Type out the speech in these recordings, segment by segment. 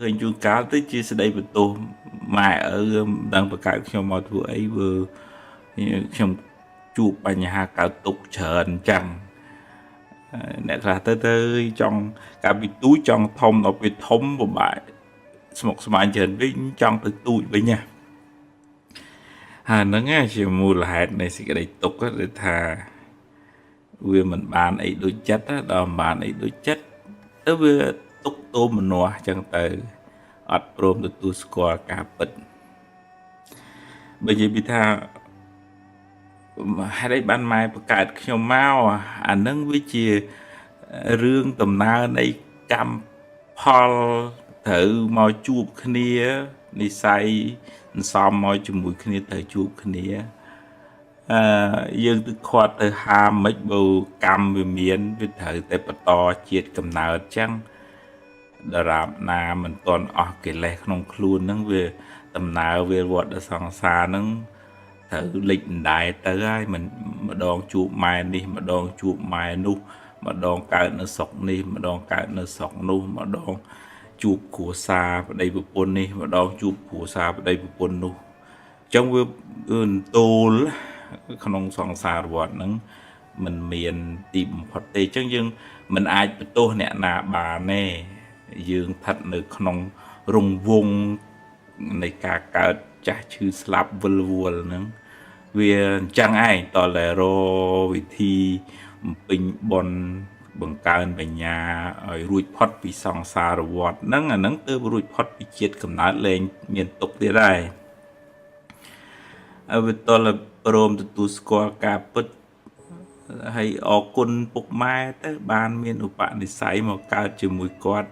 ឃើញជួនកាលទៅជាស្ដីបន្ទោសម៉ែឪមិនដឹងបង្កើតខ្ញុំមកធ្វើអីវើខ្ញុំជួបបញ្ហាកើតទុក្ខច្រើនអញ្ចឹងអ្នកខ្លះទៅទៅចង់កាលពីទូចចង់ធំដល់ពេលធំពិបាកស្មុគស្មាញច្រើនវិញចង់ទៅទូចវិញណាហើយហ្នឹងជាមូលហេតុនៃសេចក្តីទុក្ខដែលថាវាមិនបានអីដូចចិត្តដល់មិនបានអីដូចចិត្តទៅវាទុក្ខទោមនស្សអញ្ចឹងទៅអត់ព្រមទទួលស្គាល់ការពិតបើនិយាយពីថាហេតុអីបានម៉ែបង្កើតខ្ញុំមកអានឹងវាជារឿងដំណើរនៃកម្មផលត្រូវមកជួបគ្នានិស័យសន្សំមកជាមួយគ្នាត្រូវជួបគ្នាអឺយើងទៅខាត់ទៅហាមិនបើកម្មវាមានវាត្រូវតែបន្តជាតិកំណើតចឹងដរាបណាមិនទាន់អស់កិលេសក្នុងខ្លួនហ្នឹងវាដំណើរវាវត្តសង្សារហ្នឹងត្រូវលិចដដែលទៅហើយមិនម្ដងជួបម៉ែនេះម្ដងជួបម៉ែនោះម្ដងកើតនៅស្រុកនេះម្ដងកើតនៅស្រុកនោះម្ដងជួបគ្រួសារប្តីប្រពន្ធនេះម្ដងជួបគ្រួសារប្តីប្រពន្ធនោះអញ្ចឹងវាទោលក្នុងសង្សារវដ្តហ្នឹងมันមានទីបំផុតទេអញ្ចឹងយើងមិនអាចបន្ទោសអ្នកណាបានទេយើងស្ថិតនៅក្នុងរង្វង់នៃការកើតចាស់ឈឺស្លាប់វិលវល់ហ្នឹងវាអញ្ចឹងឯងតតែរវិធីបំពេញបុណ្យបង្កើនបញ្ញាឲ្យរួចផុតពីសង្សារវដ្តហ្នឹងអាហ្នឹងទើបរួចផុតពីជាតិកំណើតលែងមានទុក្ខទៀតហើយហើយវាតលព្រមទទួលស្គាល់ការពិតហើយអរគុណពុកម៉ែទៅបានមានឧបនិស្ស័យមកកើតជាមួយគាត់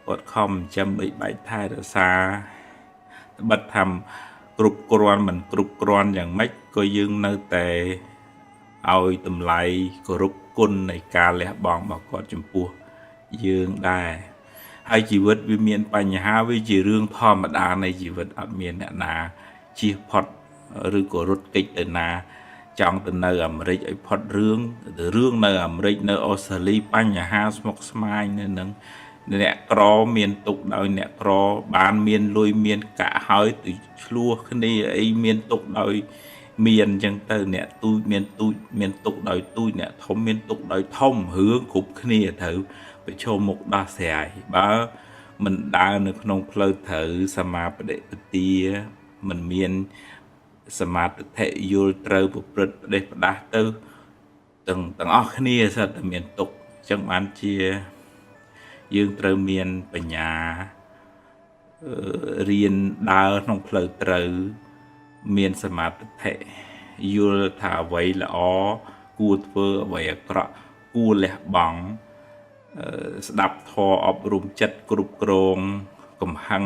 គាត់ខំចិញ្ចឹមបីបាច់ថែរក្សាត្បិតថាគ្រប់គ្រាន់មិនគ្រប់គ្រាន់យ៉ាងម៉េចក៏យើងនៅតែឲ្យតម្លៃគោរពគុណនៃការលះបង់របស់គាត់ចំពោះយើងដែរហើយជីវិតវាមានបញ្ហាវាជារឿងធម្មតានៃជីវិតអត់មានអ្នកណាជៀសផុតឬក៏រត់គេចទៅណាចង់ទៅនៅអាមេរិកឲ្យផុតរឿងរឿងនៅអាមេរិកនៅអូស្ត្រាលីបញ្ហាស្មុគស្មាញនៅនឹងអ្នកក្រមានទុកដោយអ្នកក្របានមានលុយមានកាក់ហើយទៅឆ្លោះគ្នាអីមានទុកដោយមានអញ្ចឹងទៅអ្នកទូចមានទូចមានទុកដោយទូចអ្នកធំមានទុកដោយធំរឿងគ្រប់គ្នាត្រូវប្រឈមមុខដោះស្រាយបើមិនដើរនៅក្នុងផ្លូវត្រូវសមាបដិបទាមិនមានសមាធិយល់ត្រូវប្រព្រឹត្តផ្ដេសផ្ដាស់ទៅទាំងអស់គ្នាសិតតែមានទុក្ខអញ្ចឹងបានជាយើងត្រូវមានបញ្ញារៀនដើរក្នុងផ្លូវត្រូវមានសមាធិយល់ថាអ្វីល្អគួរធ្វើអ្វីអាក្រក់គួរលះបង់ស្ដាប់ធម៌អប់រំចិត្តគ្រប់គ្រងកំហឹង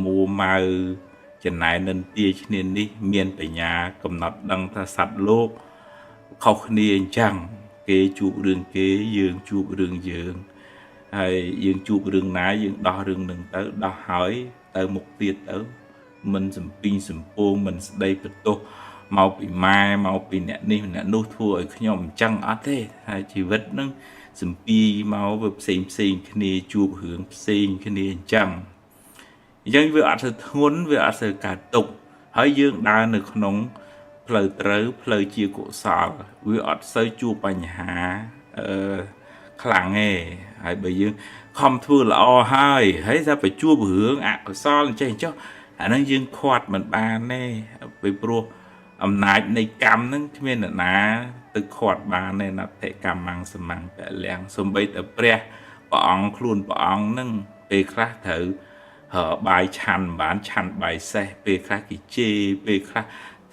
មួម៉ៅចំណែននិន្ទាឈ្នានេះមានបញ្ញាកំណត់ដឹងថាសត្វលោកខុសគ្នាអញ្ចឹងគេជួបរឿងគេយើងជួបរឿងយើងហើយយើងជួបរឿងណាយើងដោះរឿងនឹងទៅដោះហើយទៅមុខទៀតទៅមិនសំពីងសំពងមិនស្ដីបន្ទោសមកពីម៉ែមកពីអ្នកនេះអ្នកនោះធ្វើឲ្យខ្ញុំអញ្ចឹងអត់ទេហើយជីវិតនឹងសំពីមកវាផ្សេងផ្សេងគ្នាជួបរឿងផ្សេងគ្នាអញ្ចឹងវាអត់សូវធ្ងន់វាអត់សូវកើតទុក្ខហើយយើងដើរនៅក្នុងផ្លូវត្រូវផ្លូវជាកុសលវាអត់សូវជួបបញ្ហាអឺខ្លាំងទេហើយបើយើងខំធ្វើល្អហើយហើយថាទៅជួបរឿងអកុសលអញ្ចេះចុះអាហ្នឹងយើងខាត់មិនបានទេពីព្រោះអំណាចនៃកម្មហ្នឹងគ្មានអ្នកណាទៅខាត់បានទេណដ្ឋិកម្មំសមੰពលំសំបីតែព្រះព្រះអង្គខ្លួនព្រះអង្គហ្នឹងពេលខ្លះត្រូវបាយឆាន់មិនបានឆាន់បាយសេះពេលខ្លះគេជេរពេលខ្លះ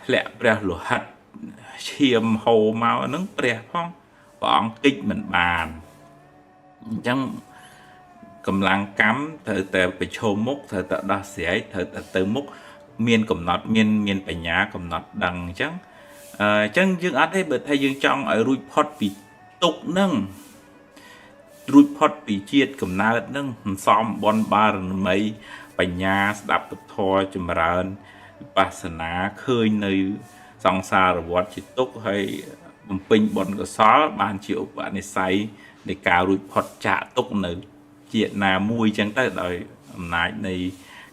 ធ្លាក់ព្រះលោហិតឈាមហូរមកហ្នឹងព្រះផងព្រះអង្គកិច្ចមិនបានអញ្ចឹងកម្លាំងកម្មត្រូវតែប្រឈមមុខត្រូវតែដោះស្រាយត្រូវតែទៅមុខមានកំណត់មានបញ្ញាកំណត់ដឹងអញ្ចឹងអញ្ចឹងយើងអត់ទេបើថាយើងចង់ឲ្យរួចផុតពីទុក្ខហ្នឹងរួចផុតពីជាតិកំណើតហ្នឹងសន្សំបុណ្យបារមីបញ្ញាស្ដាប់ពធចម្រើនវិបស្សនាឃើញនៅសង្សារវដ្តជាទុក្ខហើយបំពេញបុណ្យកុសលបានជាឧបនិស្ស័យនៃការរួចផុតចាកទុក្ខនៅ ជាតិណាមួយចឹងទៅដោយអំណាចនៃ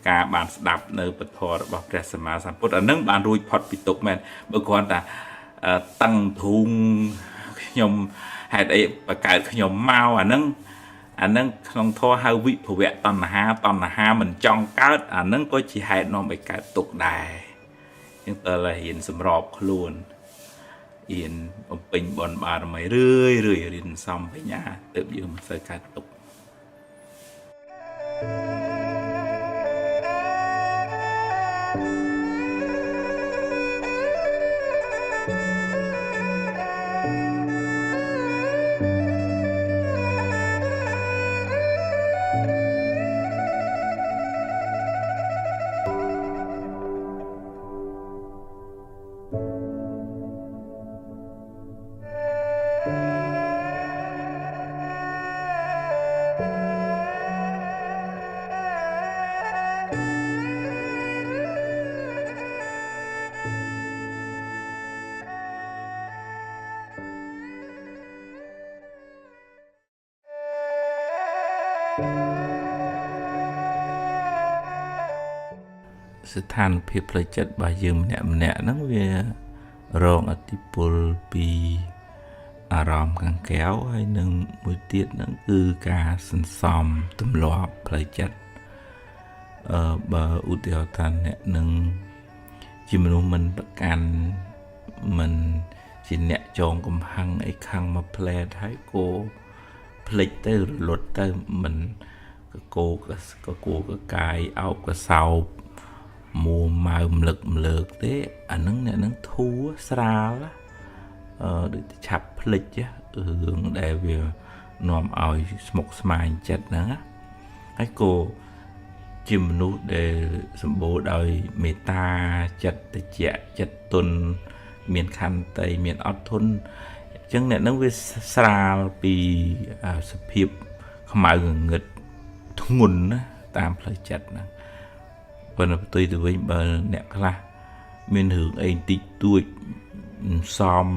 ការបានស្ដាប់នៅពធរបស់ព្រះសម្មាសម្ពុទ្ធអានឹងបានរួចផុតពីទុក្ខមែនបើគ្រាន់តែតឹងធូងខ្ញុំហេតុអីបកើតខ្ញុំមកអានឹងអានឹងក្នុងធម៌ហៅវិភវៈតណ្ហាតណ្ហាមិនចង់កើតអានឹងក៏ជាហេតុនាំឲ្យកើតទុក្ខដែរចឹងតើរៀនសម្របខ្លួនរៀនបំពេញបុណ្យបារមីរឿយរឿយរៀនសំបញ្ញាទើបយើងមិនសូវកើតទុក្ខ ស្ថានភាពផ្លូវចិត្តរបស់យើងម្នាក់ម្នាក់ហ្នឹងវារងឥទ្ធិពលពីអារម្មណ៍ខាងក្រៅហើយនឹងមួយទៀតហ្នឹងគឺការសន្សំទម្លាប់ផ្លូវចិត្តបើឧទាហរណ៍ថាអ្នកនឹងជាមនុស្សមិនប្រកាន់មិនជាអ្នកចងកំហឹងអីខឹងមកផ្លែតហើយគោភ្លេចទៅរលត់ទៅមិនកកកកកកាយអោបកសោបមួម៉ៅមលឹកម្លើកទេអានឹងអ្នកនឹងធូរស្រាលដូចឆាប់ភ្លេចរឿងដែលវានាំឲ្យស្មុគស្មាញចិត្តហ្នឹងហើយក៏ជាមនុស្សដែលសម្បូរដោយមេត្តាចិត្តតិចចិត្តទុនមានខន្តីមានអត់ធន់អញ្ចឹងអ្នកនឹងវាស្រាលពីសភាពខ្មៅងងឹតធ្ងន់ណាតាមផ្លូវចិត្តហ្នឹងប៉ុន្តែផ្ទុយទៅវិញបើអ្នកខ្លះមានរឿងអីតិចតួចសំ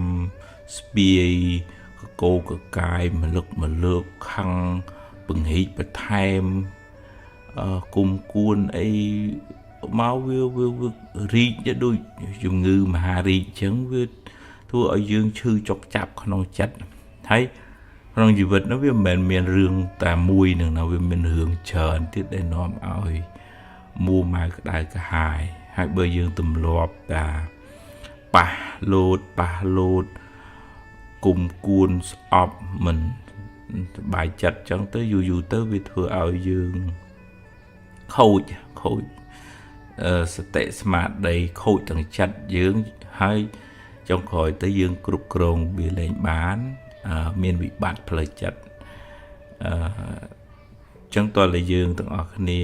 ស្ពាយកកោកកាយមលឹកមលើកខឹងពង្រីកបន្ថែមគុំគួនអីមកវាវារីកទៅដូចជំងឺមហារីកអញ្ចឹងវាធ្វើឲ្យយើងឈឺចុកចាប់ក្នុងចិត្តហើយក្នុងជីវិតនោះវាមិនមែនមានរឿងតែមួយនឹងណាវាមានរឿងច្រើនទៀតដែលនាំឲ្យមួម៉ៅក្តៅក្រហាយហើយបើយើងទម្លាប់តាប៉ះលោតប៉ះលោតគុំគួនស្អប់មិនសប្បាយចិត្តចឹងទៅយូរយូរទៅវាធ្វើឲ្យយើងខូចខូចសតិស្មារតីខូចទាំងចិត្តយើងហើយចុងក្រោយទៅយើងគ្រប់គ្រងវាលែងបានមានវិបត្តិផ្លូវចិត្តអឺចឹងតើយើងទាំងអស់គ្នា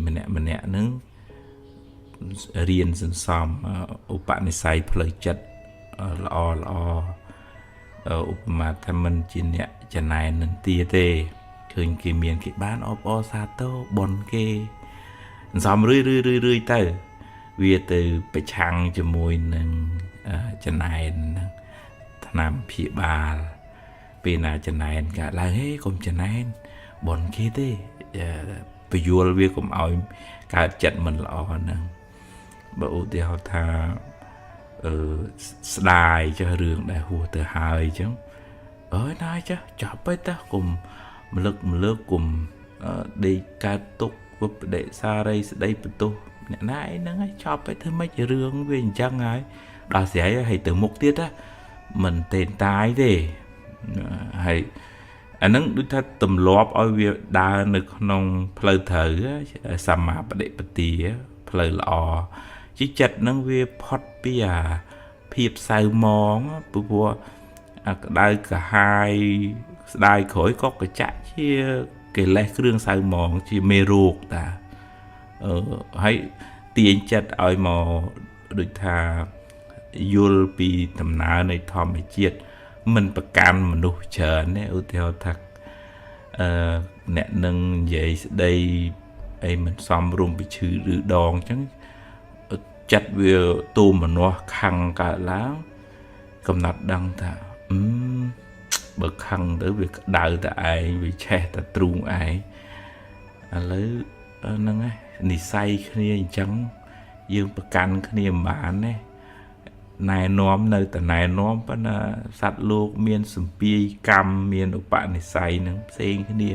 ម្នាក់ម្នាក់ហ្នឹងរៀនសន្សំឧបនិស្ស័យផ្លូវចិត្តល្អល្អឧបមាថាមិនជាអ្នកចំណែននន្ទាទេឃើញគេមានគេបានអបអរសាទរបនគេសន្សំរឿយរឿយរឿយរឿយទៅវាទៅប្រឆាំងជាមួយនឹងចំណែនហ្នឹងថ្នាំព្យាបាលពេលណាចំណែនកើតឡើងហេកុំចំណែនបនគេទេពយល់វាកុំឲ្យកើតចិត្តមិនល្អហ្នឹងបើឧទាហរណ៍ថាស្ដាយចុះរឿងដែលហួសទៅហើយអញ្ចឹងអើយណាចុះចាប់ទៅតើកុំមលឹកម្លើកកុំដេកកើតទុកវិបដិសារីស្ដីបន្ទោសអ្នកណាអីហ្នឹងហើយចាប់ទៅធ្វើម៉េចរឿងវាអញ្ចឹងហើយដល់ស្រីហើយទៅមុខទៀតណាមិនទេតាយទេហើយអាហ្នឹងដូចថាទម្លាប់ឲ្យវាដើរនៅក្នុងផ្លូវត្រូវសម្មាបដិបទាផ្លូវល្អជាចិត្តហ្នឹងវាផុតពីអាភាពសៅមងព្រោះអាក្តៅក្រហាយស្ដាយក្រោយក៏កចាក់ជាកិលេសគ្រឿងសៅមងជាមេរោគតាហើយទាញចិត្តឲ្យមកដូចថាយល់ពីដំណើរនៃធម្មជាតិមិនប្រកាន់មនុស្សច្រើនទេឧទាហរណ៍ថាអ្នកនឹងនិយាយស្ដីអីមិនសមរម្យពីឈឺឬដងអញ្ចឹងចិត្តវាទូមនាស់ខឹងកើតឡើងកំណត់ដឹងថាបើខឹងទៅវាក្តៅតែឯងវាឆេះតែទ្រូងឯង ឥឡូវហ្នឹងឯងនិស័យគ្នាអញ្ចឹងយើងប្រកាន់គ្នាមិនបានទេណែនាំនៅតែណែនាំប៉ុន្តែសត្វលោកមានសម្ពាយកម្មមានឧបនិស្ស័យនឹងផ្សេងគ្នា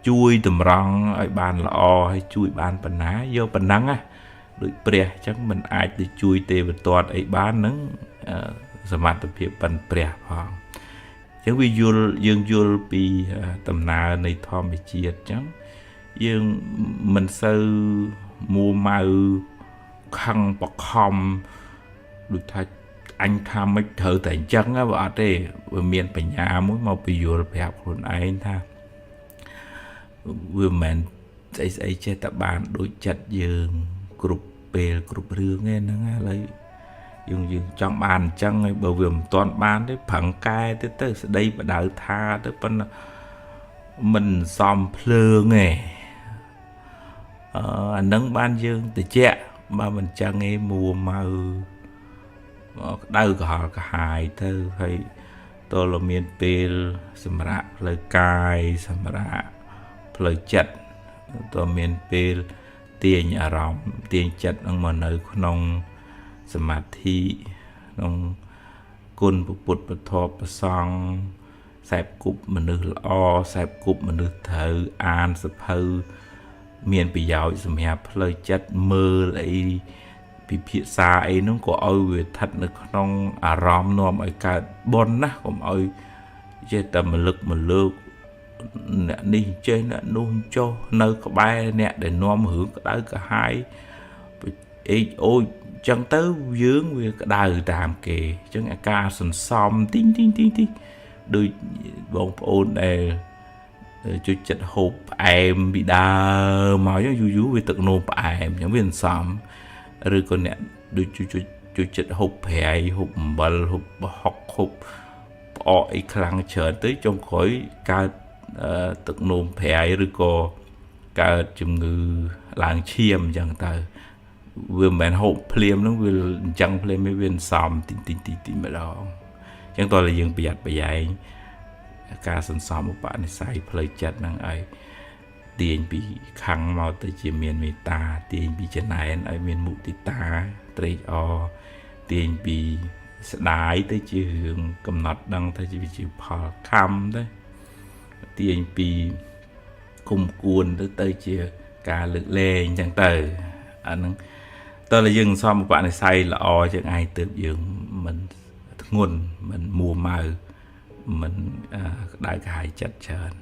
ជួយតម្រង់ឲ្យបានល្អហើយជួយបានប៉ុណ្ណាយកប៉ុណ្ណឹងណាដូចព្រះអញ្ចឹងមិនអាចទៅជួយទេវទត្តអីបានហ្នឹងសមត្ថភាពប៉ុនព្រះផងអញ្ចឹងវាយល់យើងយល់ពីដំណើរនៃធម្មជាតិអញ្ចឹងយើងមិនសូវមួម៉ៅខឹងបខំដូចថាអញថាមិនត្រូវតែអញ្ចឹងបើអត់ទេវាមានបញ្ញាមួយមកពយល់ប្រាប់ខ្លួនឯងថាវាមិនមែនស្អីស្អីចេះតែបានដូចចិត្តយើងគ្រប់ពេលគ្រប់រឿងទេហ្នឹងឥឡូវយើងចង់បានអញ្ចឹងហើយបើវាមិនទាន់បានទេប្រឹងកែទៅទៅស្ដីបដៅថាទៅប៉ុន្តែមិនសមភ្លើងទេអានឹងបានយើងតិចបើមិនចឹងឯងមួម៉ៅក្តៅក្រហល់ក្រហាយទៅហើយតើមានពេលសម្រាប់ផ្លូវកាយសម្រាប់ផ្លូវចិត្តតើមានពេលទាញអារម្មណ៍ទាញចិត្តនឹងមកនៅក្នុងសមាធិក្នុងគុណពុទ្ធពធប្រសង្ឃសែបគប់មនុស្សល្អសែបគប់មនុស្សត្រូវអានសភៅមានប្រយោជន៍សម្រាប់ផ្លូវចិត្តមើលអីពិភាក្សាអីនោះក៏ឲ្យវាស្ថិតនៅក្នុងអារម្មណ៍នាំឲ្យកើតបុណ្យណាកុំឲ្យចេះតែមលឹកមលើកអ្នកនេះចេះអ្នកនោះចុះនៅក្បែរអ្នកដែលនាំរឿងក្តៅក្រហាយអេកអូចចឹងទៅយើងវាក្តៅតាមគេអញ្ចឹងអាការសន្សំទីងទីងទីងទីងដូចបងប្អូនដែលជួយចិត្តហូបផ្អែមពីដើមមកយូរយូរវាទឹកនោមផ្អែមអញ្ចឹងវាសន្សំឬក៏អ្នកដូចជួយចិត្តហូបប្រៃហូបអំបិលហូបហុកហូបផ្អកអីខ្លាំងច្រើនទៅចុងក្រោយកើតទឹកនោមប្រៃឬក៏កើតជំងឺឡើងឈាមអញ្ចឹងទៅវាមិនមែនហូបភ្លាមហ្នឹងវាអញ្ចឹងភ្លាមវាសន្សំតិចតិចតិចតិចម្ដងអញ្ចឹងតើយើងប្រយ័ត្នប្រយែងការសន្សំឧបនិស្ស័យផ្លូវចិត្តហ្នឹងឲ្យទាញពីខឹងមកទៅជាមានមេត្តាទាញពីចំណែនឲ្យមានមុទិតាត្រេកអរទាញពីស្ដាយទៅជារឿងកំណត់ដឹងទៅជាផលកម្មទៅទាញពីគុំគួនទៅជាការលើកលែងអញ្ចឹងទៅអាហ្នឹងតើយើងសំឧបនិស្ស័យល្អជាងឯងទើបយើងមិនធ្ងន់មិនមួម៉ៅមិនក្តៅក្រហាយចិត្តច្រើន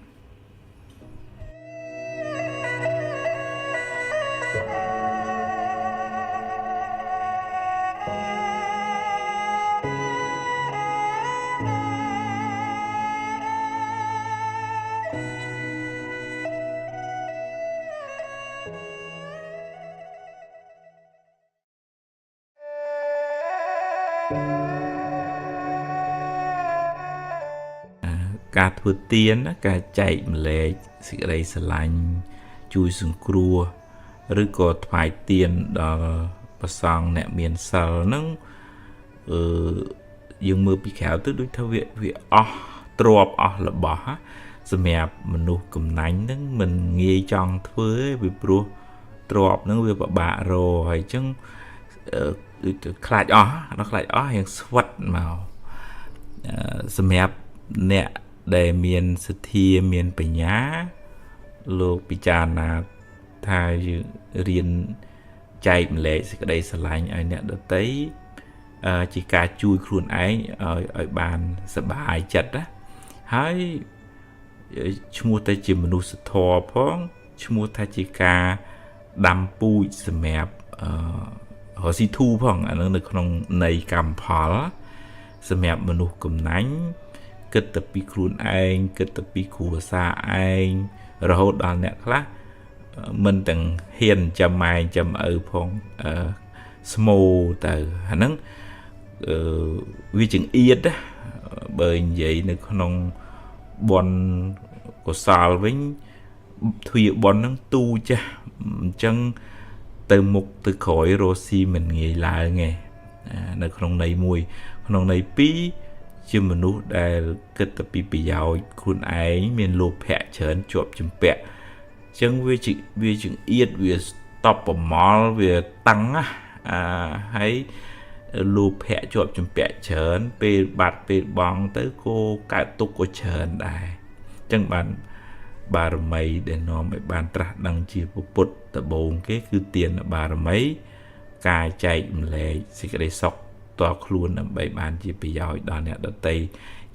ការធ្វើទានការចែកម្លែកសេចក្តីស្រឡាញ់ជួយសង្គ្រោះឬក៏ថ្វាយទានដល់ព្រះសង្ឃអ្នកមានសិលហ្នឹងយើងមើលពីក្រៅទៅដូចថាវាអស់ទ្រព្យអស់របស់សម្រាប់មនុស្សកំណាញ់ហ្នឹងមិនងាយចង់ធ្វើទេពីព្រោះទ្រព្យហ្នឹងវាពិបាករកហើយអញ្ចឹងដូចខ្លាចអស់ដល់ខ្លាចអស់រៀងស្វិតមកសម្រាប់អ្នកដែលមានសទ្ធាមានបញ្ញាលោកពិចារណាថាយើងរៀនចែកម្លែកសេចក្តីស្រឡាញ់ឲ្យអ្នកដទៃជាការជួយខ្លួនឯងឲ្យបានសប្បាយចិត្តណាហើយឈ្មោះតែជាមនុស្សធម៌ផងឈ្មោះថាជាការដាំពូជសម្រាប់រកស៊ីធូផងអានឹងនៅក្នុងន័យកម្មផលសម្រាប់មនុស្សកំណាញ់គិតតែពីខ្លួនឯងគិតតែពីគ្រួសារឯងរហូតដល់អ្នកខ្លះមិនទាំងហ៊ានចាំម៉ែចាំឪផងស្មូទៅអាហ្នឹងវាចង្អៀតណាបើនិយាយនៅក្នុងបុណ្យកុសលវិញទ្វាបុណ្យហ្នឹងទូចាស់អញ្ចឹងទៅមុខទៅក្រោយរស់ស៊ីមិនងាយឡើងទេនៅក្នុងន័យមួយក្នុងន័យពីរជាមនុស្សដែលគិតតែពីប្រយោជន៍ខ្លួនឯងមានលោភៈច្រើនជាប់ជំពាក់ ចឹងវាចង្អៀតវាស្តប់ប្រមល់វាតឹងណាអាហើយលោភៈជាប់ជំពាក់ច្រើនពេលបាត់ពេលបងទៅក៏កើតទុក្ខក៏ច្រើនដែរចឹងបានបារមីដែលនាំឲ្យបានត្រាស់ដឹងជាពុទ្ធដំបូងគេគឺទានបារមីការចែកម្លែកសេចក្តីសុខតខ្លួនដើម្បីបានជាប្រយោជន៍ដល់អ្នកដទៃ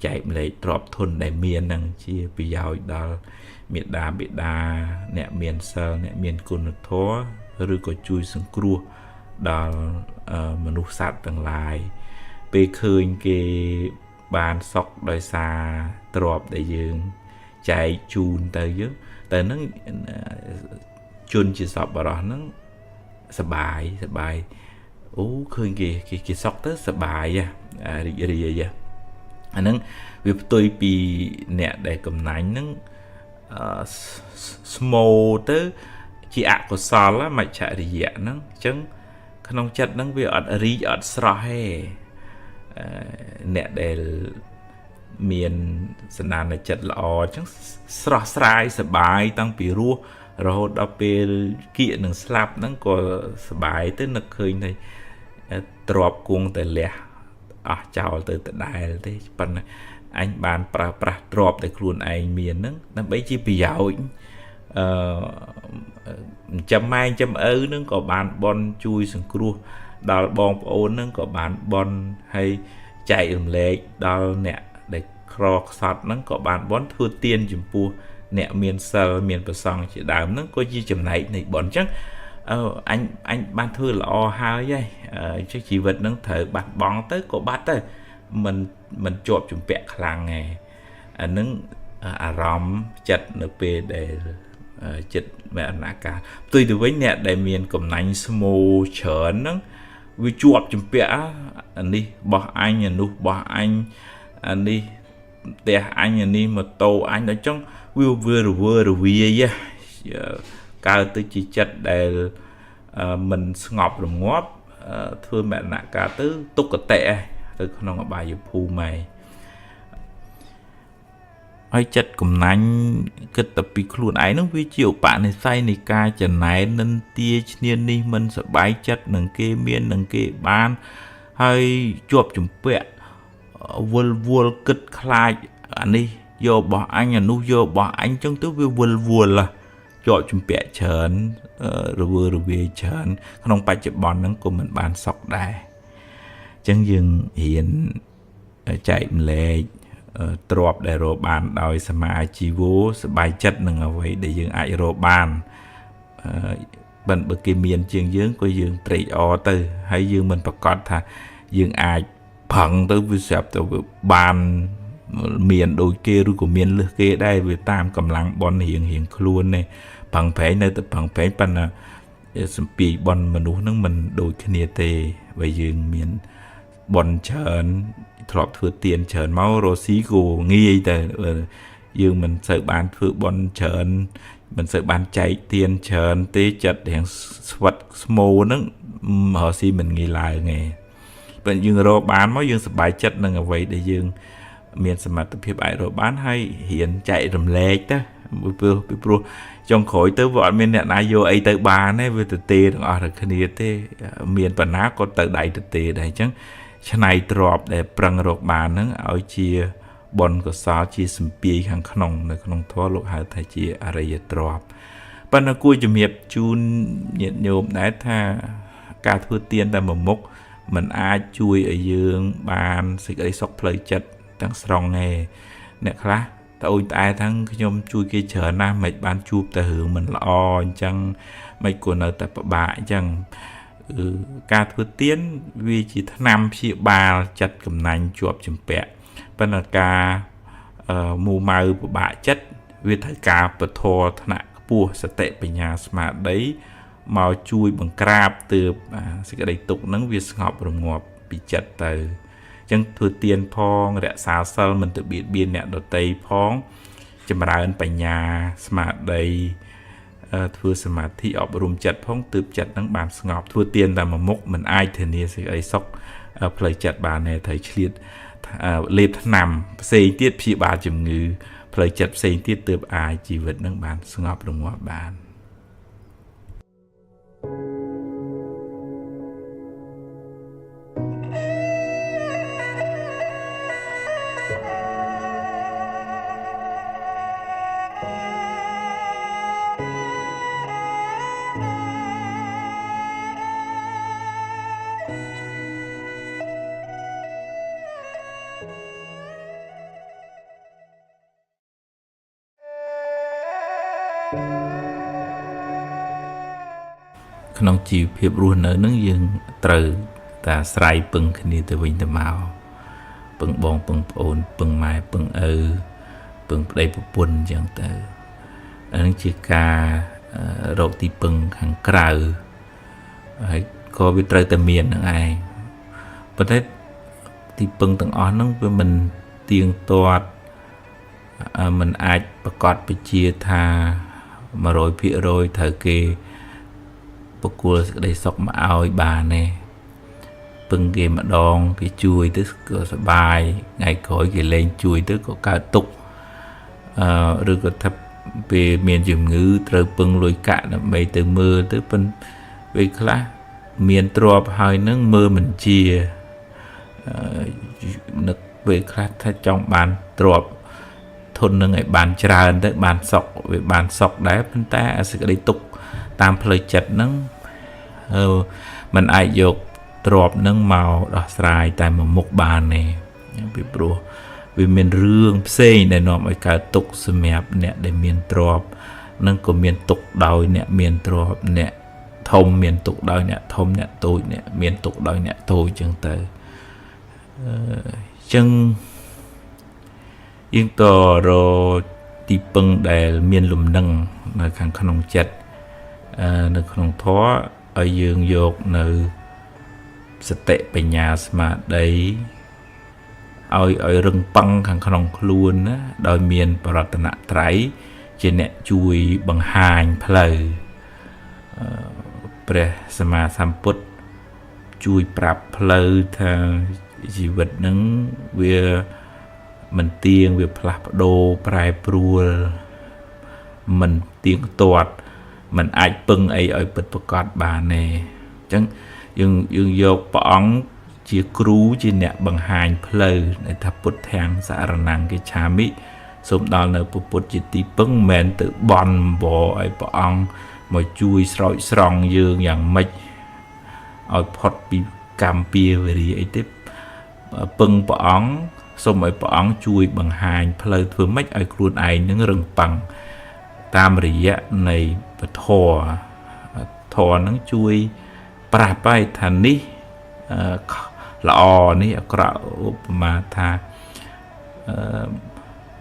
ចែកម្លែកទ្រព្យធនដែលមាននឹងជាប្រយោជន៍ដល់មេដាបិតាអ្នកមានសិលអ្នកមានគុណធម៌ឬក៏ជួយសង្គ្រោះដល់មនុស្សសត្វទាំងឡាយពេលឃើញគេបានសុខដោយសារទ្រព្យដែលយើងចែកជូនទៅយើងតែនឹងជនជាសប្បុរសហ្នឹងសបាយសបាយអូឃើញគេគេគេសុខទៅសបាយរីករាយអាហ្នឹងវាផ្ទុយពីអ្នកដែលកំណាញ់ហ្នឹងស្មោទៅជាអកុសលមច្ឆរិយៈហ្នឹងអញ្ចឹងក្នុងចិត្តហ្នឹងវាអត់រីកអត់ស្រស់ទេអ្នកដែលមានសន្តានចិត្តល្អអញ្ចឹងស្រស់ស្រាយសបាយតាំងពីរស់រហូតដល់ពេលគៀកនឹងស្លាប់ហ្នឹងក៏សបាយទៅនឹកឃើញថាទ្របគង់តែលះអស់ចោលទៅដដែលទេប៉ុន្តែអញបានប្រើប្រាស់ទ្របដែលខ្លួនឯងមានហ្នឹងដើម្បីជាប្រយោជន៍អឺចាំម៉ែចាំឪហ្នឹងក៏បានបនជួយសង្គ្រោះដល់បងប្អូនហ្នឹងក៏បានបនហើយចែករំលែកដល់អ្នកដែលក្រខ្សត់ហ្នឹងក៏បានបនធ្វើទានចំពោះអ្នកមានសិលមានប្រសង់ជាដើមហ្នឹងក៏ជាចំណែកនៃបនអញ្ចឹងអឺអញអញបានធ្វើល្អហើយហើយអញ្ចឹងជីវិតហ្នឹងត្រូវបាត់បង់ទៅក៏បាត់ទៅមិនជាប់ជំពាក់ខ្លាំងទេអានឹងអារម្មណ៍ចិត្តនៅពេលដែលចិត្តមរណកាលផ្ទុយទៅវិញអ្នកដែលមានកំណាញ់ស្មូច្រើនហ្នឹងវាជាប់ជំពាក់អានេះបោះអញអានោះបោះអញអានេះផ្ទះអញអានេះម៉ូតូអញដល់ចឹងវាវារវើរវាយកើតទៅជាចិត្តដែលមិនស្ងប់រងាប់ធ្វើមរណកាលទៅទុក្គតិទៅក្នុងអបាយភូមិហើយចិត្តកំណាញ់គិតតែពីខ្លួនឯងនោះវាជាឧបនិស្ស័យនៃការចំណែននិន្ទាឈ្នានីសមិនសប្បាយចិត្តនឹងគេមាននឹងគេបានហើយជាប់ជំពាក់វិលវល់គិតខ្លាចអានេះយករបស់អញអានោះយករបស់អញចឹងទៅវាវិលវល់ជាប់ជំពាក់ច្រើនរវើរវាយច្រើនក្នុងបច្ចុប្បន្នហ្នឹងក៏មិនបានសុខដែរអញ្ចឹងយើងរៀនចែកម្លែកទ្រព្យដែលរកបានដោយសមាជីវោសบายចិត្តនឹងអ្វីដែលយើងអាចរកបានបើគេមានជាងយើងក៏យើងត្រេកអរទៅហើយយើងមិនប្រកាសថាយើងអាចប្រឹងទៅវាស្រាប់ទៅវាបានមានដូចគេឬក៏មានលើសគេដែរវាតាមកម្លាំងបនរៀងរៀងខ្លួននេះប្រឹងប្រែងនៅតែប្រឹងប្រែងប៉ុន្តែសំពីបនមនុស្សនឹងមិនដូចគ្នាទេបើយើងមានបនច្រើនធ្លាប់ធ្វើទានច្រើនមករកស៊ីក៏ងាយតែយើងមិនសូវបានធ្វើបន់ច្រើនមិនសូវបានចែកទានច្រើនទេចិត្តរៀងស្វិតស្មូហ្នឹងរកស៊ីមិនងាយឡើងទេបើយើងរកបានមកយើងសប្បាយចិត្តនឹងអ្វីដែលយើងមានសមត្ថភាពអាចរកបានហើយរៀនចែករំលែកទៅពីព្រោះចុងក្រោយទៅវាអត់មានអ្នកណាយកអីទៅបានទេវាទៅទេទាំងអស់តែគ្នាទេមានបណ្ណាក៏ទៅដៃទៅទេដែរអញ្ចឹងឆ្នៃទ្របដែលប្រឹងរកបានហ្នឹងឲ្យជាបុណ្យកុសលជាសម្ពាយខាងក្នុងនៅក្នុងធម៌លោកហៅថាជាអរិយទ្រព្យប៉ុន្តែគួរជំរាបជូនញាតិញោមដែរថាការធ្វើទានតែមួយមុខมันអាចជួយឲ្យយើងបានសេចក្តីសុខផ្លូវចិត្តទាំងស្រុងទេអ្នកខ្លះត្អូញត្អែថាខ្ញុំជួយគេច្រើនណាស់មិនបានជួបតែរឿងមិនល្អអញ្ចឹងមិនគួរនៅតែពិបាកអញ្ចឹងការធ្វើទានវាជាថ្នាំព្យាបាលចិត្តកំណាញ់ជាប់ជំពាក់ប៉ុន្តែការមួម៉ៅពិបាកចិត្តវាត្រូវការពធថ្នាក់ខ្ពស់សតិបញ្ញាស្មារតីមកជួយបង្ក្រាបទើបសេចក្តីទុក្ខហ្នឹងវាស្ងប់រងាប់ពីចិត្តទៅអញ្ចឹងធ្វើទានផងរក្សាសិលមិនទៅបៀតបៀនអ្នកដទៃផងចម្រើនបញ្ញាស្មារតីធ្វើសមាធិអប់រំចិត្តផងទើបចិត្តនឹងបានស្ងប់ធ្វើទានតែមួយមុខមិនអាចធានាសេចក្តីសុខផ្លូវចិត្តបានទេត្រូវឆ្លៀតលេបថ្នាំផ្សេងទៀតព្យាបាលជំងឺផ្លូវចិត្តផ្សេងទៀតទើបអាចជីវិតនឹងបានស្ងប់រងាប់បាន។ ក្នុងជីវភាពរស់នៅនឹងយើងត្រូវតែអាស្រ័យពឹងគ្នាទៅវិញទៅមកពឹងបងពឹងប្អូនពឹងម៉ែពឹងឪពឹងប្តីប្រពន្ធអញ្ចឹងទៅអានឹងជាការរកទីពឹងខាងក្រៅហើយក៏វាត្រូវតែមាននឹងឯងប៉ុន្តែទីពឹងទាំងអស់ហ្នឹងវាមិនទៀងទាត់មិនអាចប្រកាសពជាថា100%ត្រូវគេបកគលសេចក្តីសុខមកឲ្យបានទេពឹងគេម្ដងគេជួយទៅក៏សប្បាយថ្ងៃក្រោយគេលែងជួយទៅក៏កើតទុក្ខឬក៏ថាពេលមានជំងឺត្រូវពឹងលុយកាក់ដើម្បីទៅមើលទៅប៉ុន្តែពេលខ្លះមានទ្រព្យហើយនឹងមើលមិនជានឹកពេលខ្លះថាចង់បានទ្រព្យធននឹងឲ្យបានច្រើនទៅបានសុខវាបានសុខដែរប៉ុន្តែអាសេចក្តីទុក្ខតាមផ្លូវចិត្តហ្នឹងมันអាចយកទ្រព្យហ្នឹងមកដោះស្រាយតែមួយមុខបានទេពីព្រោះវាមានរឿងផ្សេងដែលនាំឲ្យកើតទុក្ខសម្រាប់អ្នកដែលមានទ្រព្យនឹងក៏មានទុក្ខដោយអ្នកមានទ្រព្យអ្នកធំមានទុក្ខដោយអ្នកធំអ្នកតូចអ្នកមានទុក្ខដោយអ្នកតូចចឹងទៅអញ្ចឹងយើងតរទីពឹងដែលមានលំនឹងនៅខាងក្នុងចិត្តនៅក្នុងធម៌ឲ្យយើងយកនៅសតិបញ្ញាស្មារតីឲ្យរឹងប៉ឹងខាងក្នុងខ្លួនណាដោយមានបរតនត្រ័យជាអ្នកជួយបង្ហាញផ្លូវព្រះសម្មាសម្ពុទ្ធជួយប្រាប់ផ្លូវថាជីវិតនឹងវាមិនទៀងវាផ្លាស់ប្ដូរប្រែប្រួលមិនទៀងទាត់มันអាចពឹងអីឲ្យពិតប្រាកដបានទេអញ្ចឹងយើងយកព្រះអង្គជាគ្រូជាអ្នកបង្ហាញផ្លូវដែលថាពុទ្ធាំងសរណង្កិច្ឆាមិសូមដល់នៅពុទ្ធជាទីពឹងមិនមែនទៅបន់បឲ្យព្រះអង្គមកជួយស្រោចស្រង់យើងយ៉ាងម៉េចឲ្យផុតពីកម្មពៀវរាអីទេពឹងព្រះអង្គសូមឲ្យព្រះអង្គជួយបង្ហាញផ្លូវធ្វើម៉េចឲ្យខ្លួនឯងនឹងរឹងប៉ឹងតាមរយៈនៃពធធម៌នឹងជួយប្រាប់ឲ្យថានេះល្អនេះអាក្រក់ឧបមាថា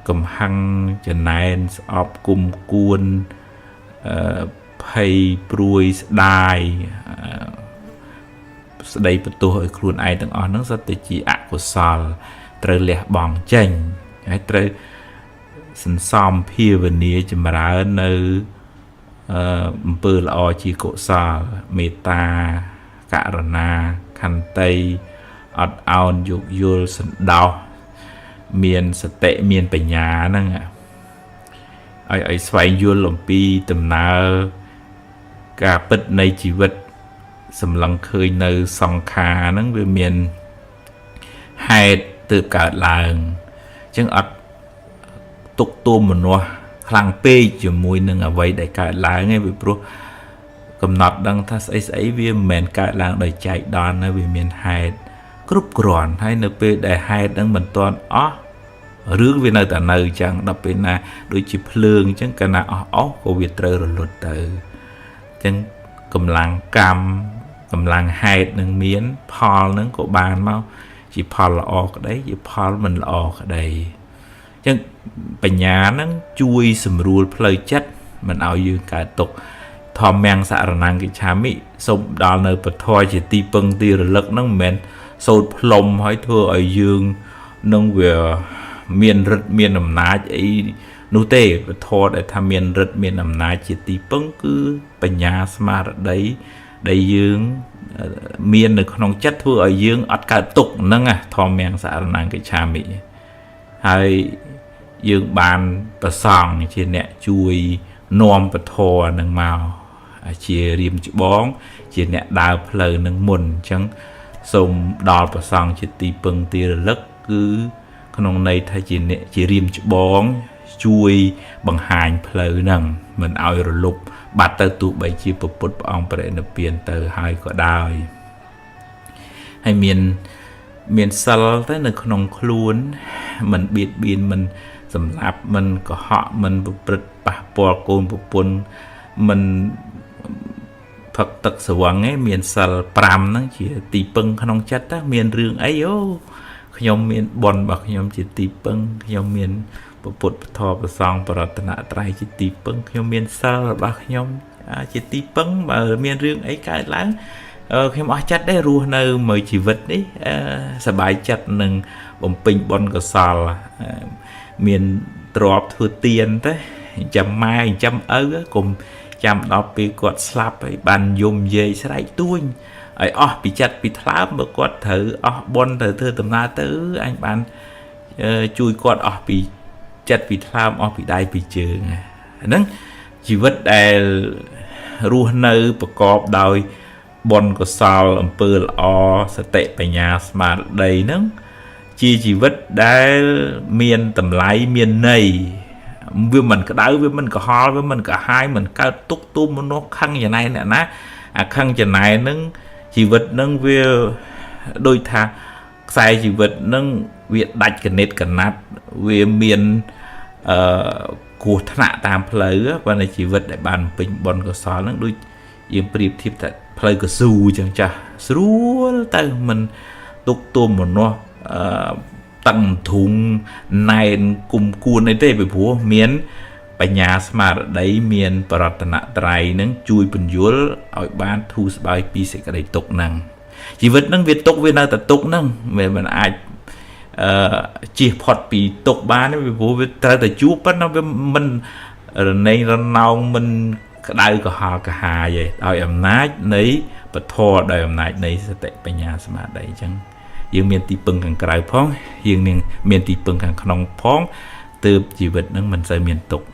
កំហឹងចំណែនស្អប់គុំគួនភ័យព្រួយស្ដាយស្ដីបន្ទោសឲ្យខ្លួនឯងទាំងអស់ហ្នឹងសុទ្ធតែជាអកុសលត្រូវលះបង់ចេញហើយត្រូវសន្សំភាវនាចម្រើននៅអំពើល្អជាកុសលមេត្តាករុណាខន្តីអត់ឱនយោគយល់សន្តោសមានសតិមានបញ្ញាហ្នឹងឲ្យស្វែងយល់អំពីដំណើរការពិតនៃជីវិតសម្លឹងឃើញនៅសង្ខារហ្នឹងវាមានហេតុទើបកើតឡើងអញ្ចឹងអត់ទុកទោមនស្សខ្លាំងពេកជាមួយនឹងអ្វីដែលកើតឡើងឯងពីព្រោះកំណត់ដឹងថាស្អីស្អីវាមិនមែនកើតឡើងដោយចៃដន្យណាវាមានហេតុគ្រប់គ្រាន់ហើយនៅពេលដែលហេតុហ្នឹងមិនទាន់អស់រឿងវានៅតែនៅអញ្ចឹងដល់ពេលណាដូចជាភ្លើងអញ្ចឹងកាលណាអស់ក៏វាត្រូវរលត់ទៅអញ្ចឹងកម្លាំងកម្មកម្លាំងហេតុនឹងមានផលនឹងក៏បានមកជាផលល្អក្តីជាផលមិនល្អក្តីអញ្ចឹងបញ្ញានឹងជួយសម្រួលផ្លូវចិត្តមិនឲ្យយើងកើតទុក្ខធម្មំសរណង្កិច្ឆាមិសូមដល់នៅពធជាទីពឹងទីរលឹកហ្នឹងមិនមែនសូត្រផ្លុំហើយធ្វើឲ្យយើងនឹងវាមានឫទ្ធិមានអំណាចអីនោះទេពធដែលថាមានឫទ្ធិមានអំណាចជាទីពឹងគឺបញ្ញាស្មារតីដែលយើងមាននៅក្នុងចិត្តធ្វើឲ្យយើងអត់កើតទុក្ខហ្នឹងណាធម្មំសរណង្កិច្ឆាមិហើយយើងបានប្រសង់ជាអ្នកជួយនាំពធនឹងមកជារៀមច្បងជាអ្នកដើរផ្លូវនឹងមុនអញ្ចឹងសូមដល់ប្រសង់ជាទីពឹងទីរលឹកគឺក្នុងន័យថាជាអ្នកជារៀមច្បងជួយបង្ហាញផ្លូវហ្នឹងមិនឲ្យរលុប បាត់ទៅទោះបីជាពុទ្ធព្រះអង្គបរិនិព្វានទៅហើយក៏ដោយហើយមានសិលទៅនៅក្នុងខ្លួនមិនបៀតបៀនមិនសម្លាប់មិនកុហកមិនប្រព្រឹត្តប៉ះពាល់កូនប្រពន្ធមិនផឹកទឹកស្រវឹងឯងមានសិល5ហ្នឹងជាទីពឹងក្នុងចិត្តណាមានរឿងអីអូខ្ញុំមានបុណ្យរបស់ខ្ញុំជាទីពឹងខ្ញុំមានពុទ្ធពធប្រសង្ឃបរតនត្រ័យជាទីពឹងខ្ញុំមានសិលរបស់ខ្ញុំជាទីពឹងបើមានរឿងអីកើតឡើងខ្ញុំអស់ចិត្តដែររស់នៅមួយជីវិតនេះសប្បាយចិត្តនឹងបំពេញបុណ្យកុសលមានទ្រព្យធ្វើទានទៅចាំម៉ែចាំឪកុំចាំដល់ពេលគាត់ស្លាប់ហើយបានយំយាយស្រែកទួញឲ្យអស់ពីចិត្តពីថ្លើមបើគាត់ត្រូវអស់បុណ្យត្រូវធ្វើដំណើរទៅអញបានជួយគាត់អស់ពីចិត្តពីថ្លើមអស់ពីដៃពីជើងហ្នឹងជីវិតដែលរស់នៅប្រកបដោយបុណ្យកុសលអំពើល្អសតិបញ្ញាស្មារតីហ្នឹងជាជីវិតដែលមានតម្លៃមានន័យវាមិនក្តៅវាមិនក្រហល់វាមិនក្រហាយមិនកើតទុកទុំមនុស្សខឹងចំណែនអ្នកណាអាខឹងចំណែនហ្នឹងជីវិតហ្នឹងវាដូចថាខ្សែជីវិតហ្នឹងវាដាច់កណិតកណាត់វាមានអឺគ្រោះថ្នាក់តាមផ្លូវប៉ុន្តែជីវិតដែលបានពេញបុណ្យកុសលហ្នឹងដូចយើងប្រៀបធៀបតែផ្លូវកស៊ូអញ្ចឹងចាស់ស្រួលទៅមិនទុកទុំមនុស្សអឺតឹងធុងណែនគុំគួនអីទេពីព្រោះមានបញ្ញាស្មារតីមានបរតនត្រ័យនឹងជួយពន្យល់ឲ្យបានធូរស្បើយពីសេចក្តីទុក្ខហ្នឹងជីវិតហ្នឹងវាទុក្ខវានៅតែទុក្ខហ្នឹងវាមិនអាចអឺជៀសផុតពីទុក្ខបានទេពីព្រោះវាត្រូវតែជួបប៉ុន្តែវាមិនរណេងរណោងមិនក្តៅក្រហល់ក្រហាយទេដោយអំណាចនៃពធដោយអំណាចនៃសតិបញ្ញាស្មារតីអញ្ចឹងយើងមានទីពឹងខាងក្រៅផងយើងនឹងមានទីពឹងខាងក្នុងផងទើបជីវិតនឹងមិនសូវមានទុក្ខ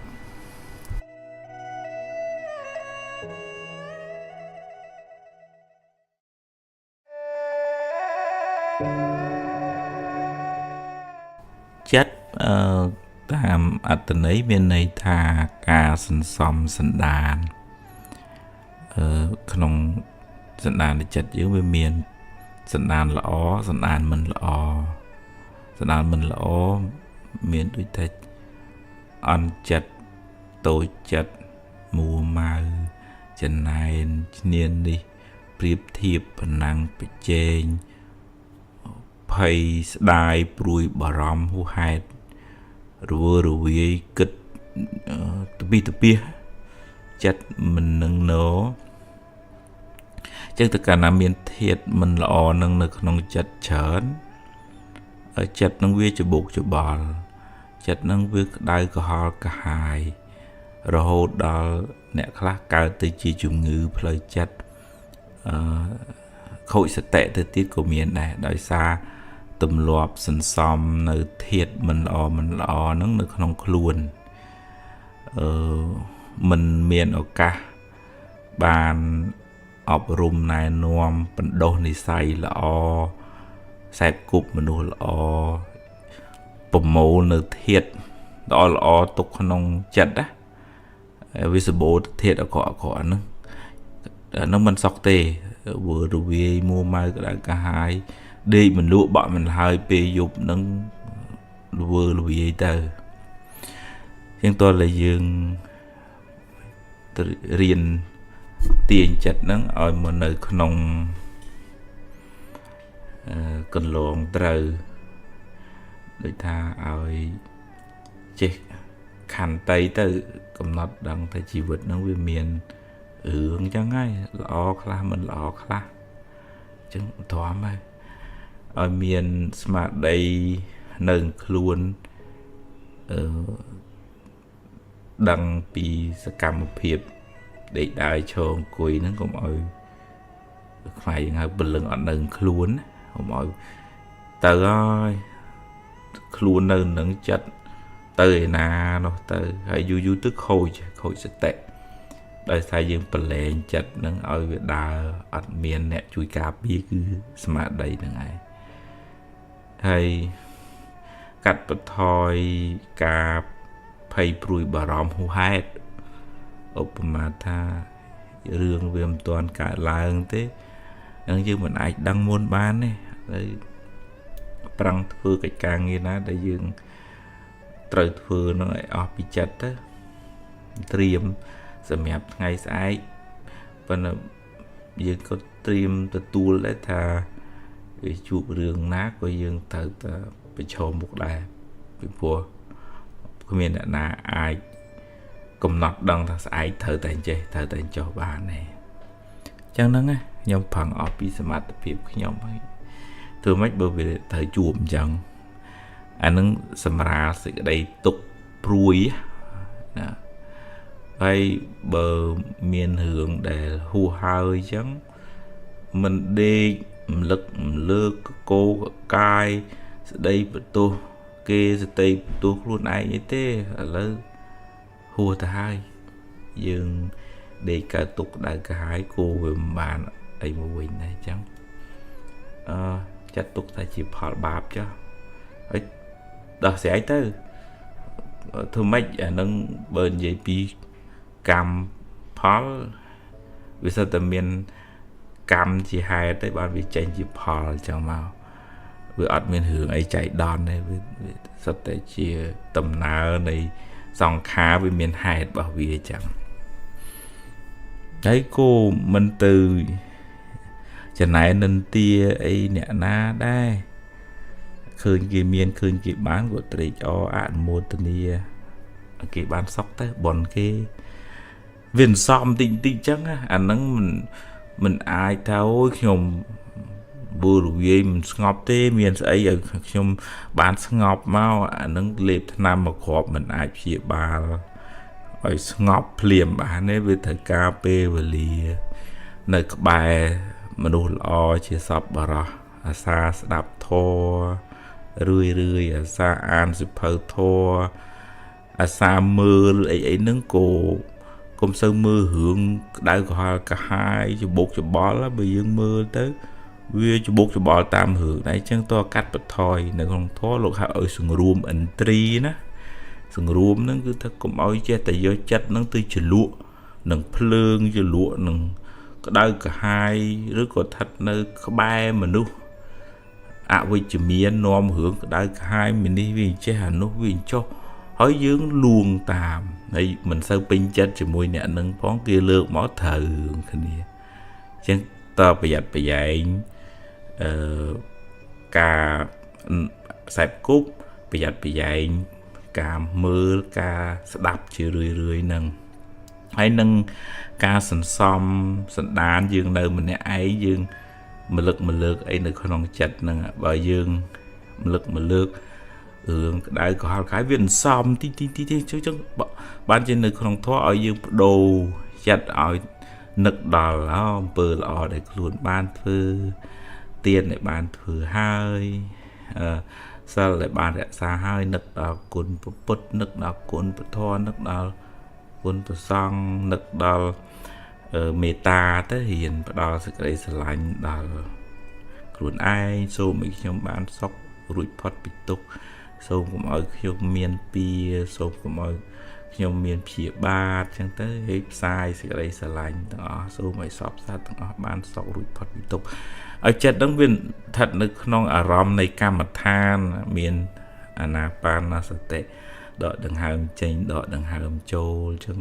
ចិត្តតាមអត្ថន័យមានន័យថាការសន្សំសន្តានក្នុងសន្តានចិត្តយើងវាមានសន្តានល្អសន្តានមិនល្អសន្តានមិនល្អមានដូចថាអន់ចិត្តតូចចិត្តមួម៉ៅចំណែនឈ្នាននេះប្រៀបធៀបប្រណាំងប្រជែងភ័យស្ដាយព្រួយបារម្ភហួសហេតុរវើរវាយគិតទពីទពីចិត្តមិននឹងណចឹងទៅកាលណាមានធាតុមិនល្អនឹងនៅក្នុងចិត្តច្រើនចិត្តនឹងវាច្បុកច្បល់ចិត្តនឹងវាក្តៅក្រហល់ក្រហាយរហូតដល់អ្នកខ្លះកើតទៅជាជំងឺផ្លូវចិត្តខូចសតិទៅទៀតក៏មានដែរដោយសារទម្លាប់សន្សំនៅធាតុមិនល្អមិនល្អហ្នឹងនៅក្នុងខ្លួនមិនមានឱកាសបានអប់រំណែនាំបណ្ដុះនិស័យល្អខ្សែគប់មនុស្សល្អប្រមូលនៅធាតុល្អល្អទុកក្នុងចិត្តណាវាសម្បូរធាតុអាក្រក់អាក្រក់ហ្នឹងហ្នឹងមិនសុខទេវើរវាយមួម៉ៅក្តៅក្រហាយដេកមិនលក់បក់មិនហើយពេលយប់ហ្នឹងវើរវាយទៅជាងតើតែយើងរៀនទាញចិត្តហ្នឹងឲ្យមកនៅក្នុងកន្លងត្រូវដូចថាឲ្យចេះខន្តីទៅកំណត់ដឹងថាជីវិតហ្នឹងវាមានរឿងចឹងហើយល្អខ្លះមិនល្អខ្លះចឹងទ្រាំហើយឲ្យមានស្មារតីនៅខ្លួនដឹងពីសកម្មភាពដេកដើរឈរអង្គុយហ្នឹងកុំឲ្យខ្មែរយើងហៅព្រលឹងអត់នៅខ្លួនកុំឲ្យទៅហើយខ្លួននៅនឹងចិត្តទៅឯណានោះទៅហើយយូរយូរទៅខូចសតិដោយសារយើងប្រឡែងចិត្តនឹងឲ្យវាដើរអត់មានអ្នកជួយការពារគឺស្មារតីហ្នឹងឯងហើយកាត់បន្ថយការភ័យព្រួយបារម្ភហួសហេតុ ឧបមាថារឿងវាមិនទាន់កើតឡើងទេនឹងយើងមិនអាចដឹងមុនបានទេហើយប្រឹងធ្វើកិច្ចការងារណាដែលយើងត្រូវធ្វើនឹងឲ្យអស់ពីចិត្តទៅត្រៀមសម្រាប់ថ្ងៃស្អែកប៉ុន្តែយើងក៏ត្រៀមទទួលដែរថាវាជួបរឿងណាក៏យើងត្រូវតែប្រឈមមុខដែរពីព្រោះគ្មានអ្នកណាអាចកំណត់ដឹងថាស្អែកត្រូវតែចេះត្រូវតែចុះបានទេអញ្ចឹងហ្នឹងខ្ញុំប្រឹងអស់ពីសមត្ថភាពខ្ញុំហើយធ្វើម៉េចបើវាត្រូវជួបអញ្ចឹងអានឹងសម្រាលសេចក្តីទុកព្រួយណាហើយបើមានរឿងដែលហួសហើយអញ្ចឹងមិនដេករំលឹករំលើកកោកកាយស្ដីបន្ទោសគេស្ដីបន្ទោសខ្លួនឯងអីទេឥឡូវហួសទៅហើយយើងដេកកើតទុកក្តៅក្រហាយគោវាមិនបានអីមកវិញដែរអញ្ចឹងអឺចាត់ទុកថាជាផលបាបចុះហើយដោះស្រាយទៅធ្វើម៉េចអានឹងបើនិយាយពីកម្មផលវាសិតតែមានកម្មជាហេតុទេបានវាចេញជាផលអញ្ចឹងមកវាអត់មានរឿងអីចៃដន្យទេវាសិតតែជាដំណើរនៃសង្ខារវាមានហេតុរបស់វាអញ្ចឹងហើយគោមិនទៅចំណែននិន្ទាអីអ្នកណាដែរឃើញគេមានឃើញគេបានក៏ត្រេកអរអនុមោទនាគេបានសុខទៅបនគេវាសំតិចតិចចឹងអាហ្នឹងមិនអាចថាអូយខ្ញុំបូរវាយមិនស្ងប់ទេមានស្អីឲ្យខ្ញុំបានស្ងប់មកអានឹងលេបថ្នាំមកគ្រាប់មិនអាចព្យាបាលឲ្យស្ងប់ភ្លាមបានទេវាត្រូវការពេលវេលានៅក្បែរមនុស្សល្អជាសពបរោះអាសាស្ដាប់ធម៌រឿយរឿយអាសាអានសិភៅធម៌អាសាមើលអីអីហ្នឹងក៏កុំសូវមើលរឿងក្តៅក្រហល់កាហាយច្បុកច្បល់បើយើងមើលទៅវាច្បុកច្បល់តាមរឿងដែរអញ្ចឹងតើកាត់បន្ថយនៅក្នុងធម៌លោកហៅឲ្យសង្រួមឥន្ទ្រីណាសង្រួមហ្នឹងគឺថាកុំឲ្យចេះតែយកចិត្តហ្នឹងទៅជ្រលក់នឹងភ្លើងជ្រលក់នឹងក្តៅក្រហាយឬក៏ស្ថិតនៅក្បែរមនុស្សអវិជ្ជមាននាំរឿងក្តៅក្រហាយមីនេះវាចេះអានោះវាចុះហើយយើងលួងតាមហើយមិនសូវពេញចិត្តជាមួយអ្នកនឹងផងគេលើកមកត្រូវរឿងគ្នាអញ្ចឹងតើប្រយ័ត្នប្រយែងអឺការខ្សែគប់ប្រយ័ត្នប្រយែងការមើលការស្ដាប់ជារឿយរឿយនឹងហើយនឹងការសន្សំសន្តានយើងនៅម្នាក់ឯងយើងមលឹកមលើកអីនៅក្នុងចិត្តហ្នឹងបើយើងមលឹកមលើករឿងក្តៅក្រហល់កាយវាអន្សំទីទីទីទីចឹងបានជានៅក្នុងធម៌ឲ្យយើងបដូរចិត្តឲ្យនឹកដល់អំពើល្អដែលខ្លួនបានធ្វើទានដែលបានធ្វើហើយសិលដែលបានរក្សាហើយនឹកដល់គុណពុទ្ធនឹកដល់គុណពធនឹកដល់គុណព្រះសង្ឃនឹកដល់មេត្តាទៅរៀនផ្ដល់សេចក្តីស្រឡាញ់ដល់ខ្លួនឯងសូមឲ្យខ្ញុំបានសុខរួចផុតពីទុក្ខសូមកុំឲ្យខ្ញុំមានពៀសូមកុំឲ្យខ្ញុំមានព្យាបាទចឹងទៅឲ្យផ្សាយសេចក្តីស្រឡាញ់ទាំងអស់សូមឲ្យសពសត្វទាំងអស់បានសុខរួចផុតពីទុក្ខឲ្យចិត្តហ្នឹងវាស្ថិតនៅក្នុងអារម្មណ៍នៃកម្មដ្ឋានមានអានាបានសតិដកដង្ហើមចេញដកដង្ហើមចូលចឹង